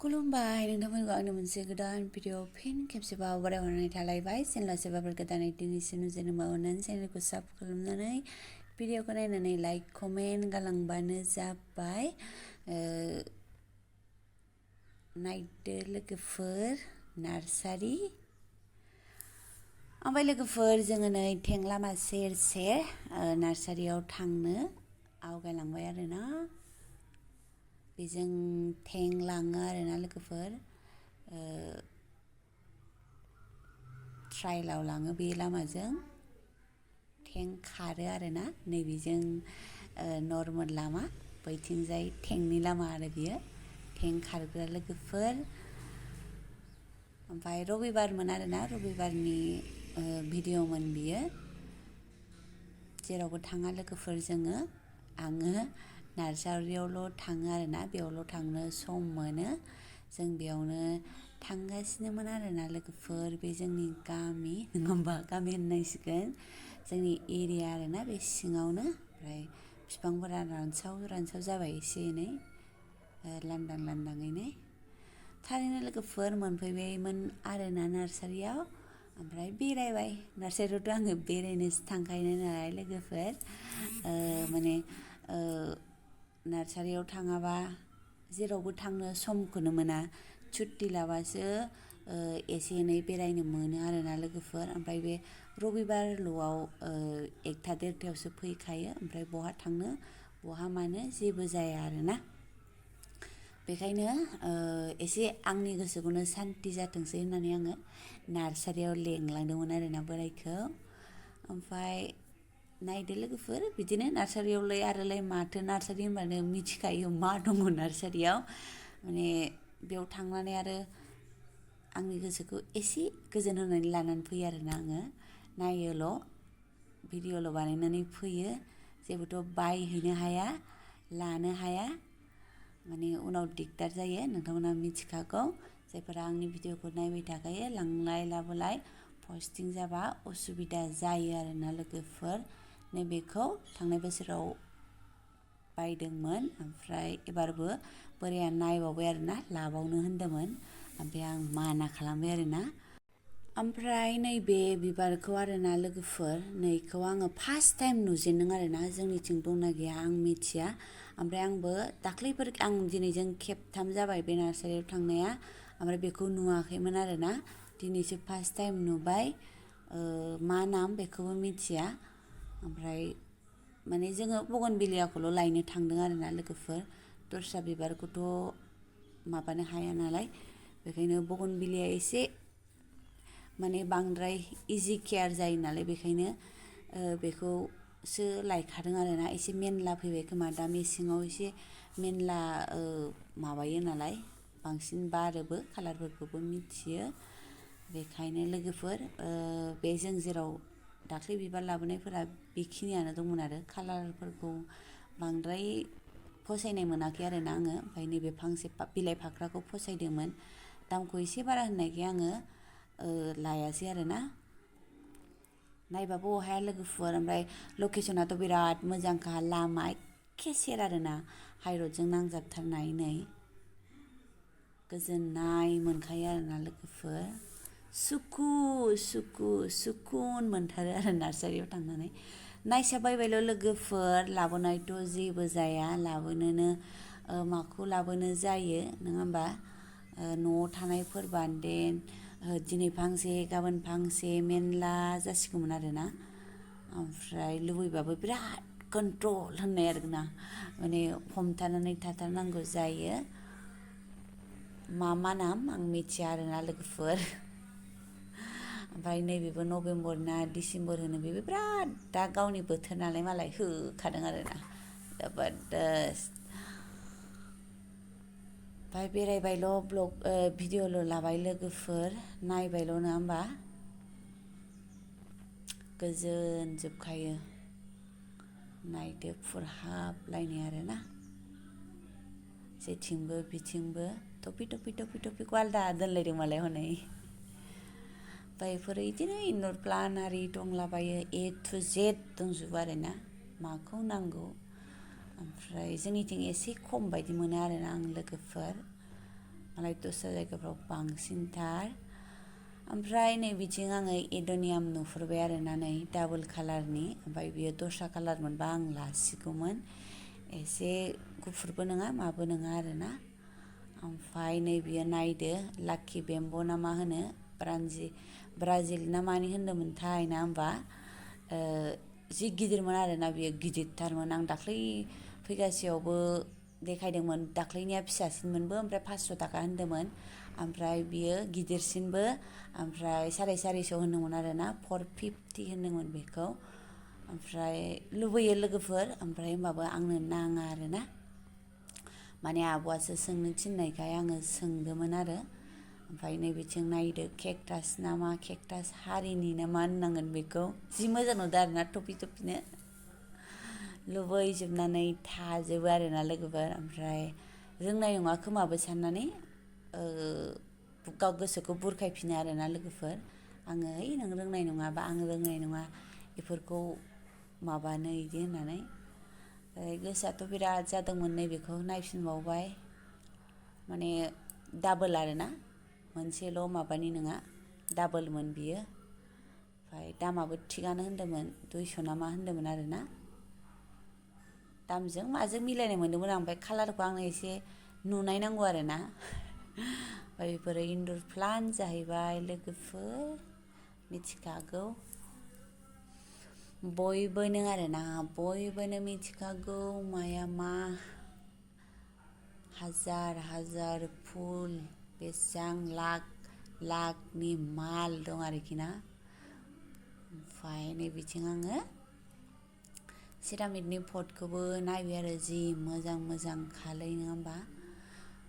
खुलुमबाय नोंथांमोनखौ आंनि मोनसे गोदान भिडिअ फिन खेबसेबाव बरायहरनाय थालायबाय चेनेला सोरबाफोर गोदानै दिनैसिम नुजेनोबा अननानै चेनेलखौ साबस्क्राइब खालामनानै भिडिअखौ नायनानै लाइक कमेन्ट गालांबानो जाबाय। नायदो लोगोफोर नार्सारि ओमफ्राय लोगोफोर जोङो नै थें लामा सेर सेर नार्सारियाव थांनो आवगायलांबाय आरोना। बेजों थें लाङो आरोना लोगोफोर ट्रायलाव लाङो बे लामाजों थें खारो आरोना। नैबेजों नर्मेल लामा बैथिंजाय थेंनि लामा आरो बियो थें खारग्रा लोगोफोर। ओमफ्राय रबिबारमोन आरोना रबिबारनि भिडिअमोन बियो। जेरावबो थाङा लोगोफोर जोङो आङो नार्सारियावल' थाङो आरोना बेयावल' थांनो सम मोनो। जों बेयावनो थांगासिनोमोन आरोना लोगोफोर। बे जोंनि गामि नङा होमबा गामि होननांसिगोन जोंनि एरिया आरोना बे सिङावनो। ओमफ्राय बिफांफोरा रानसाव जाबाय एसे एनै लांदां लांदाङैनो। थारैनो लोगोफोर मोनफैबायमोन आरोना नार्सारियाव। ओमफ्राय बेरायबाय नार्सारियावथ' आङो बेरायनोसो थांखायो नालाय लोगोफोर। माने नार्सारियाव थाङाबा जेरावबो थांनो समखौनो मोना। सुट्टि लाबासो एसे एनै बेरायनो मोनो आरोना लोगोफोर। ओमफ्राय बे रबिबारल'आव 1टा 1:30यावसो फैखायो। ओमफ्राय बहा थांनो बहा मानो जेबो जाया आरोना। बेखायनो एसे आंनि गोसोखौनो सान्ति जाथोंसै होननानै आङो नार्सारियाव लेंलांदोंमोन आरोना बोरायखौ। ओमफ्राय नायदो लोगोफोर बिदिनो नार्सारियावलाय आरोलाय माथो नार्सारि होनबानो मिथिखायो मा दङ नार्सारियाव। माने बेयाव थांनानै आरो आंनि गोसोखौ एसे गोजोन होनानै लानानै फैयो आरोना आङो। नायोल' भिडिअल' बानायनानै फैयो। जेबोथ' बायहैनो हाया लानो हाया। माने उनाव दिगदार जायो नोंथांमोना मिथिखागौ। जायफोरा आंनि भिडिअखौ नायबाय थाखायो लांलाय लाबोलाय पस्टिं जाबा उसुबिदा जायो आरोना लोगोफोर। नैबेखौ थांनाय बोसोराव बायदोंमोन। ओमफ्राय एबारबो बोराया नायबावबाय आरोना लाबावनो होनदोंमोन। ओमफ्राय आं माना खालामबाय आरोना। ओमफ्राय नैबे बिबारखौ आरोना लोगोफोर नैखौ आङो फार्स्ट टाइम नुजेनदों आरोना। जोंनिथिं दंना गैया आं मिथिया। ओमफ्राय आंबो दाख्लैफोर आं दिनैजों खेबथाम जाबाय बे नार्सारियाव थांनाया। ओमफ्राय बेखौ नुवाखैमोन आरोना दिनैसो फार्स्ट टाइम नुबाय। मा नाम बेखौबो मिथिया। ओमफ्राय माने जोङो बगनभिलियाखौल' लायनो थांदों आरोना लोगोफोर। दस्रा बिबारखौथ' माबानो हाया नालाय। बेखायनो बगनभिलिया एसे माने बांद्राय इजि केयार जायो नालाय बेखायनो बेखौसो लायखादों आरोना। एसे मेनला फैबाय खोमा दा मेसेङाव एसे मेनला माबायो नालाय बांसिन बारोबो कालारफोरखौबो मिथियो। बेखायनो लोगोफोर बे जों जेराव दाख्लै बिबार लाबोनायफोरा बेखिनियानो दंमोन आरो कालारफोरखौ बांद्राय फसायनाय मोनाखै आरोना आङो। ओमफ्राय नैबे फांसे बिलाइ फाख्राखौ फसायदोंमोन। दामखौ एसे बारा होननायखाय आङो लायासै आरोना। नायबाबो अहाया लोगोफोर। ओमफ्राय लकेसनाथ' बिराद मोजांखा लामा एखे सेर आरोना हाइरडजों नांजाबथारनाय नै गोजोननाय मोनखायो आरोना लोगोफोर। सुकुन मोनथारो आरो नार्सारियाव थांनानै। नायसा बायबायल' लोगोफोर लाबोनायथ' जेबो जाया। लाबोनोनो माखौ लाबोनो जायो नङा होमबा। न'आव थानायफोरबा देन दिनै फांसे गाबोन फांसे मेनला जासिगौमोन आरोना। ओमफ्राय लुबैबाबो बिराद कन्ट्रल होननाय आरोना माने हमथानानै थाथारनांगौ जायो। मा नाम आं मिथिया आरोना लोगोफोर। ओमफ्राय नैबेबो नभेम्बर ना डिसेम्बर होनो बेबो बिराद दा गावनि बोथोर नालाय मालाय होखादों आरोना जबरदस्त। ओमफ्राय बेरायबायल' भिडिअल' लाबाय लोगोफोर नायबायल' नङा होमबा। गोजोन जोबखायो नायदो फुरहाबलायनाय आरोना। जेथिंबो बिथिंबो टपि आलदा दोनलायदों मालाय हनै। ओमफ्राय बिदिनो इनडर प्लान्ट आरि दंलाबायो A to Z दंजोबो आरोना माखौ नांगौ। ओमफ्राय जोंनिथिं एसे खम बायदि मोनो आरोना आं लोगोफोर। मालाय दस्रा जायगाफ्राव बांसिनथार। ओमफ्राय नै बिथिं आङो एडोनियाम नुफुरबाय आरोना नै डाबल कालारनि, ओमफ्राय बियो दस्रा कालार मोनबा आं लासिगौमोन। एसे गुफुरबो नङा माबो नङा आरोना। ओमफ्राय नै बियो नायदो लाक्कि बेम्ब' ना मा होनो, ब्राजिल ना मानि होनदोंमोनथाय ना होमबा, जि गिदिरमोन आरोना बियो गिदिरथारमोन। आं दाख्लै फैगासेयावबो देखायदोंमोन, दाख्लैनिया फिसासिनमोनबो ओमफ्राय 500 थाखा होनदोंमोन, ओमफ्राय बियो गिदिरसिनबो ओमफ्राय 450 होनदोंमोन आरोना, 450 होनदोंमोन बेखौ। ओमफ्राय लुबैयो लोगोफोर, ओमफ्राय होमबाबो आंनो नाङा आरोना, माने आब'आसो सोंनो थिननायखाय आङो सोंदोंमोन आरो। ओमफ्राय नै बिथिं नायदो केकटास ना मा, केकटास हारिनि ना मा होननांगोन बेखौ, जि मोजां नुदों आरोना थफि थफिनो लुबैजोबनानै थाजोबो आरोना लोगोफोर। ओमफ्राय रोंनाय नङा खोमाबो साननानै गाव गोसोखौ बुरखायफिनो आरोना लोगोफोर। आङो है नों रोंनाय नङाबा आं रोंनाय नङा बेफोरखौ माबानो इदि होननानै। गोसोआथ' बिराद जादोंमोन नैबेखौ नायफिनबावबाय, माने डाबल आरोना, मोनसेल' माबानि नङा डाबलमोन बियो। ओमफ्राय दामाबो थिगानो होन्दोंमोन, 200 ना मा होन्दोंमोन आरोना। दामजों माजों मिलायनाय मोन्दोंमोन आं, ओमफ्राय कालारखौ आंनो एसे नुनाय नांगौ आरोना। ओमफ्राय बेफोरो इनडर प्लान्ट जाहैबाय लोगोफोर, मिथिखागौ बयबोनो आरोना, बयबोनो मिथिखागौ माया मा। हाजार हाजार फुल, बेसां लाखनि माल दं आरोखि ना। ओमफ्राय नै बिथिं आङो सिरामिकनि पटखौबो नायबाय आरो, जि मोजां मोजां खालै नङा होमबा,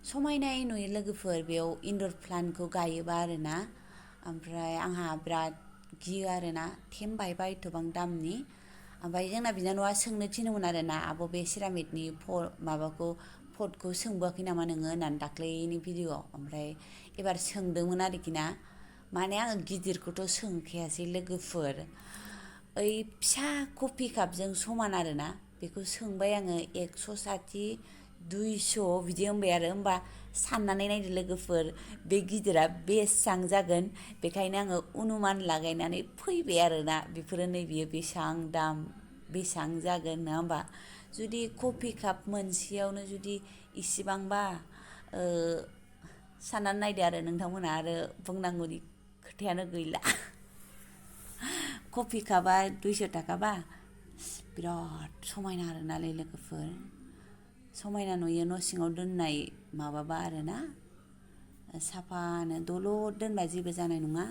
समायनाय नुयो लोगोफोर बेयाव इनडर प्लान्टखौ गायोबा आरोना। ओमफ्राय आंहा बिराद गियो आरोना, थेमबायबा एथबां दामनि। ओमफ्राय जोंना बिनानावा सोंनो थिनोमोन आरोना, आब' बे सिरामिकनि माबाखौ पटखौ सोंबोआखै नामा नोङो होननानै दाख्लैनि भिडिअ'आव। ओमफ्राय एबार सोंदोंमोन आरोखि ना, माने आङो गिदिरखौथ' सोंखायासै लोगोफोर, ओइ फिसा कफि कापजों समान आरोना बेखौ सोंबाय आङो 160 200 बिदि होनबाय आरो। होमबा साननानै नायदो लोगोफोर बे गिदिरा बेसां जागोन, बेखायनो आङो अनुमान लागायनानै फैबाय आरोना, बेफोरो नै बियो बेसां दाम बेसां जागोन नङा होमबा। जुदि कफि काप मोनसेयावनो जुदि इसिबांबा, साननानै नायदो आरो नोंथांमोना, आरो बुंनांगौनि खोथायानो गैला। कफि कापआ 200 थाखाबा बिराद समायना आरोनालै लोगोफोर, समायना नुयो न' सिङाव दोननाय माबाबा आरोना, साफानो दलद दोनबा जेबो जानाय नङा।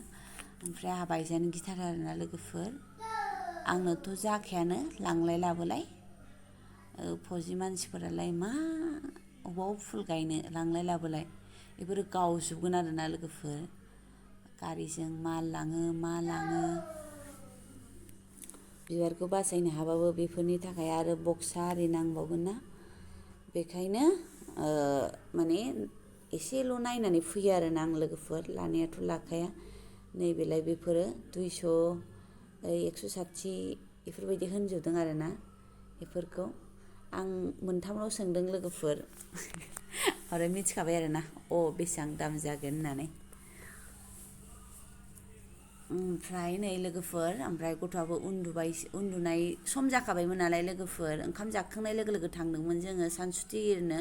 ओमफ्राय आंहा बायजानो गिथारो आरोना लोगोफोर, आंनोथ' जाखायानो लांलाय लाबोलाय, फौजि मानसिफोरालाय मा अबाव फुल गायनो लांलाय लाबोलाय, बेफोरो गावजोबगोन आरोना लोगोफोर, गारिजों माल लाङो मा लाङो। बिबारखौ बासायनो हाबाबो बेफोरनि थाखाय आरो बक्सा आरि नांबावगोन ना, बेखायनो माने एसेल' नायनानै फैयो आरोना आं लोगोफोर, लानायाथ' लाखाया। नैबेलाय बेफोरो 200 160 बेफोरबायदि होनजोबदों आरोना बेफोरखौ। आं मोनथामल' सोंदों लोगोफोर, आरो मिथिखाबाय आरोना बेसेबां दाम जागोन होननानै। ओमफ्राय नै लोगोफोर, ओमफ्राय गथ'आबो उन्दुनाय सम जाखाबायमोन नालाय लोगोफोर, ओंखाम जाखांनाय लोगो लोगो थांदोंमोन जोङो सानसुथि एरनो।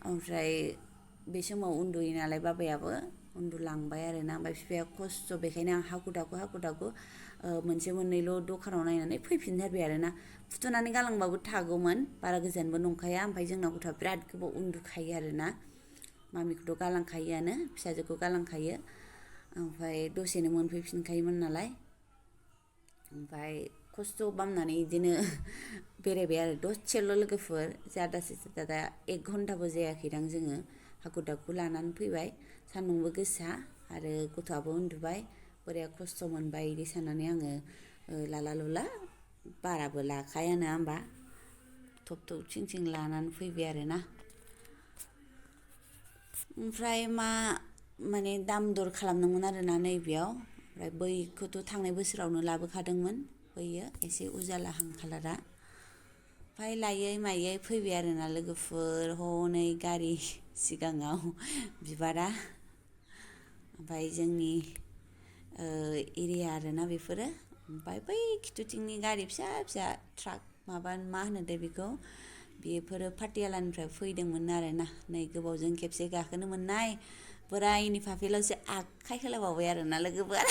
ओमफ्राय बे समाव उन्दुयो नालाय बाबायाबो, उन्दुलांबाय आरोना। ओमफ्राय बिफाया खस्थ', बेखायनो आं हाखु दाखु मोनसे मोननैल' दखानाव नायनानै फैफिनथारबाय आरोना। फुथुनानै गालांबाबो थागौमोन, बारा गोजानबो नंखाया। ओमफ्राय जोंना गथ'आ बिराद गोबाव उन्दुखायो आरोना, मामिखौथ' गालांखायोआनो, फिसाजोखौ गालांखायो। ओमफ्राय दसेनो मोनफैफिनखायोमोन नालाय, ओमफ्राय खस्थ' बामनानै बिदिनो बेरायबाय आरो दसेल' लोगोफोर, जादासो दा 1 घन्टाबो जायाखैदां जोङो हाखु दाखु लानानै फैबाय। सान्दुंबो गोसा आरो गथ'आबो उन्दुबाय, बोराया खस्थ' मोनबाय बिदि साननानै आङो लाला लुला, बाराबो लाखाया नङा होमबा, थब थिं थिं लानानै फैबाय आरोना। ओमफ्राय माने दाम दर खालामदोंमोन आरोना नैबेयाव। ओमफ्राय बैखौथ' थांनाय बोसोरावनो लाबोखादोंमोन, बैयो एसे उजालाहां खालारा। ओमफ्राय लायै मायै फैबाय आरोना लोगोफोर हनै गारि सिगाङाव बिबारा ओमफ्राय जोंनि एरिया आरोना बेफोरो ओमफ्राय बै खिथुथिंनि गारि फिसा फिसा ट्राक माबा मा होनो दे बेखौ बेफोरो पाटियालानिफ्राय फैदोंमोन आरोना नै गोबावजों खेबसे गाखोनो मोननाय बोरायनि फाफ्लियावसो आखाइ होलाबावबाय आरोना लोगोफोर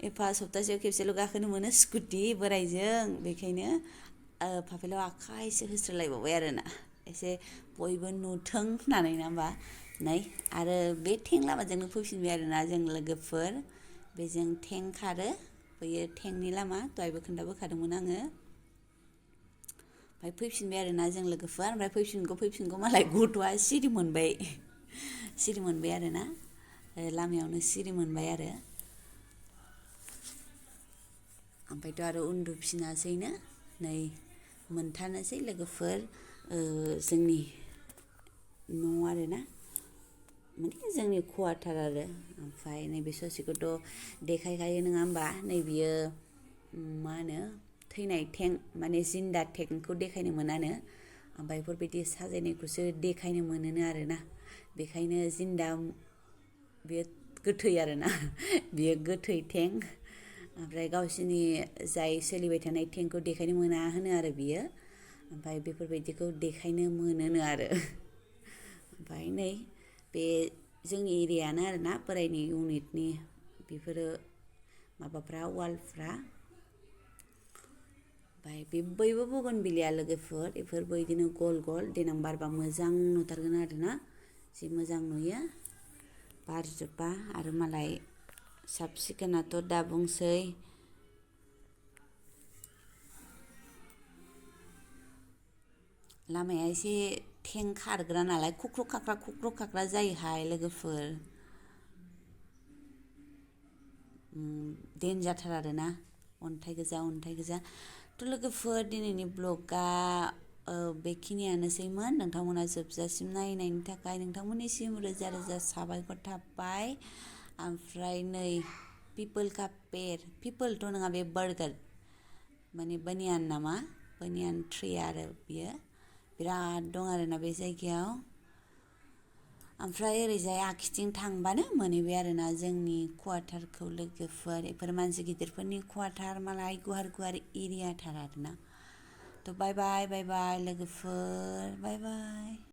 एफा सप्तासेयाव खेबसेल' गाखोनो मोनो स्कुटि बोरायजों बेखायनो फाफ्लियाव आखाइसो होस्रोलायबावबाय आरोना एसे बयबो नुथों होननानै ना होमबा नै आरो बे थें लामाजोंनो फैफिनबाय आरोना जों लोगोफोर बेजों थें खारो बैयो थेंनि लामा दहायबो खोन्थाबोखादोंमोन आङो ओमफ्राय फैफिनबाय आरोना जों लोगोफोर ओमफ्राय फैफिनगौ मालाय गथ'आ सिरि मोनबाय आरोना लामायावनो सिरि मोनबाय आरो ओमफ्रायथ' आरो उन्दुफिनासैनो नै मोनथारनोसै लोगोफोर जोंनि न' आरोना माने जोंनि कवाटार आरो ओमफ्राय नैबे ससेखौथ' देखायखायो नङा होमबा नै बियो मा होनो थैनाय थें माने जिन्दा टेंकखौ देखायनो मोनानो ओमफ्राय बेफोरबायदि साजायनायखौसो देखायनो मोनोनो आरोना बेखायनो जिन्दा बेयो गोथै आरोना बेयो गोथै टें ओमफ्राय गावसिनि जाय सोलिबाय थानाय टेंकखौ देखायनो मोना होनो आरो बियो ओमफ्राय बेफोरबायदिखौ देखायनो मोनोनो आरो ओमफ्राय नै बे जोंनि एरियानो आरोना बोरायनि इउनिटनि बेफोरो माबाफ्रा वालफ्रा ओमफ्राय बे बैबो बगनभिलिया लोगोफोर बेफोरबो बिदिनो गल गल देनां बारबा मोजां नुथारगोन आरोना जि मोजां नुयो बारजोब्बा आरो मालाय साब सिखोनाथ' दा बुंसै लामाया एसे थें खारग्रा नालाय खुख्र' खाख्रा जायोहाय लोगोफोर देन्जारथार आरोना अन्थाइ गोजा थ' लोगोफोर दिनैनि ब्लगा बेखिनियानोसैमोन नोंथांमोना जोबजासिम नायनायनि थाखाय नोंथांमोननिसिम रोजा रोजा साबायखर थाबाय ओमफ्राय नै पिपोल का पेर पिपोलथ' नङा बे बार्गार माने बानियान नामा बानियान ट्रि आरो बियो बिराद दं आरोना बे जायगायाव ओमफ्राय ओरैजाय आगसिथिं थांबानो मोनहैबाय आरोना जोंनि कवाटारखौ लोगोफोर बेफोर मानसि गिदिरफोरनि कवाटार मालाय गुवार एरियाथार आरोना थ' बाय बाय लोगोफोर बाय बाय